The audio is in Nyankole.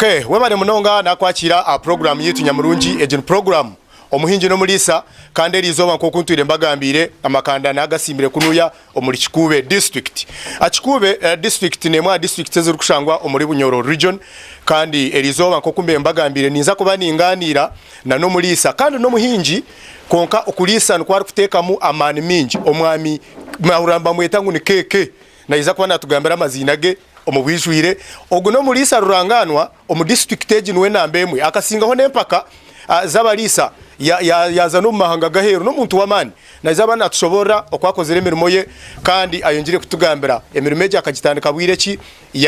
Okay, webare munonga nakwakira aha puroguramu yaitu nyamurungi. Egi ni puroguramu Omuhingi n'Omuriisa, kandi eri izooba nk'oku ntwire mbagambiire, amakanda naagasimbire kunuya omuri Kikuube disiturikiti. Kikuube disiturikiti n'emwe aha disiturikiti ezirikushangwa omuri Bunyoro region, kandi eri izooba nk'oku mbaire mbagambiire ninza kuba ningaaniira na n'omuriisa kandi n'omuhingi, kwonka okuriisa nikwo arikuteekamu amaani maingi, omwami nahurira nibamweta ngu ni KK. Naija kuba natugambira amaziina ge omu bwijwire. Ogu n'omuriisa rurangaanwa omu disiturikiti egi niwe namba emwe. Akasingaho n'empaka z'abariisa yaaza n'omu mahanga g'aheeru. N'omuntu w'amaani. Naija kuba natushoboorora oku akozire emirimo ye kandi ayongyere kutugambira emirimo egi akagitandika bwire ki.